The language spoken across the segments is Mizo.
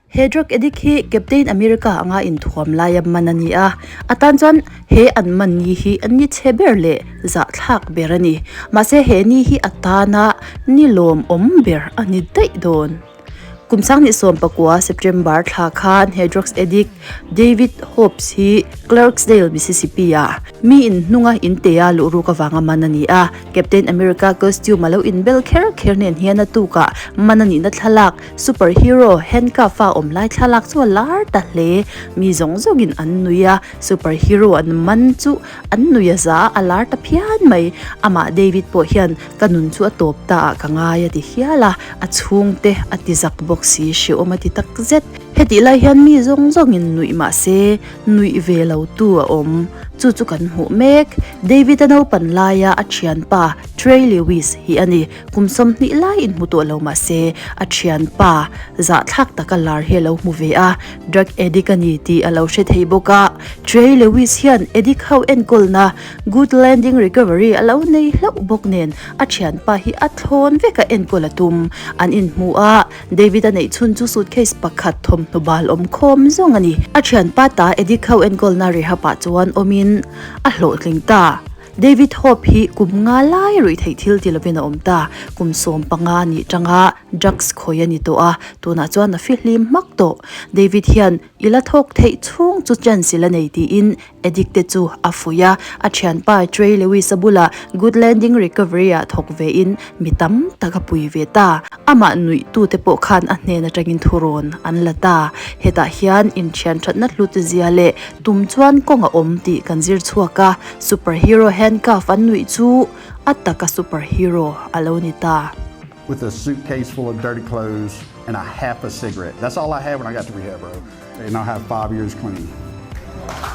He drug addict hi Captain America anga inthuam laia man a ni a, a tan chuan he an man ni hi ni chhe ber leh zahthlak ber a ni. Mahse he ni hi a tana ni lawmawm ber a ni daih dawn. Kum sanghnih 19 September thla khan he drugs addict David Hobbs hi Clarksdale, Mississippi ah mi in hnunga intea luh ruk avanga man a ni a. Captain America costume a lo inbel kher kher nen hian a tukah man a nihna thlalak Superhero handcuff a awm lai thlalak chu a lar ta hle. Mi zawng zawngin an nui a, superhero an man chu an nui a za a lar ta phian mai. Amah David pawh hian ka nun chu a tawp ta ah ka ngai a ti hial a, a chhungte a ti zak bawk si hrehawm a ti tak zet. Hetih lai hian mi zawng zawngin nuih mah se nuih ve lo tu a awm. Chu chu kan hmuh mek. David a naupan laia a thianpa Trey Lewis hi a ni. Kum 20 lai inhmu tawh lo mah se, a thianpa zahthlak taka lar hi a lo hmu ve a, drug addict a ni tih a lo hre thei bawk a. Trey Lewis hian addict ho enkawlna Good Landing Recovery a lo nei hlauh bawk nen a thianpa hi a thlawn vek a enkawl a tum. An inhmu a, David a neih chhun chu suitcase pakhat thawmhnaw bal awm khawm zawng a ni. A thianpa ta addict ho enkawlna rehab ah chuan awmin a hlawhtling ta. David Hope hi kum nga lai ruih theih thil ti lovin a awm ta. Kum 15 nih tanga drugs khawi a ni tawh a, tunah chuan a fihlim hmak tawh. David hian i la thawk theih chhung chu chance i la nei tiin addict te chu a fuih a. A thianpa Trey Lewis a bulah Good Landing Recovery ah thawk vein mi tam tak a pui ve ta. Amah nuih tute pawh khan a hnen atangin thurawn an la ta. Hetah hian inthian thatna hlut zia leh tum chuan kawng a awm tih kan zir chhuak a. Superhero handcuff an nuih chu a taka superhero a lo ni ta. With a suitcase full of dirty clothes and a half a cigarette. That's all I had when I got to rehab, bro. And I'll have 5 years clean.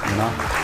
You know?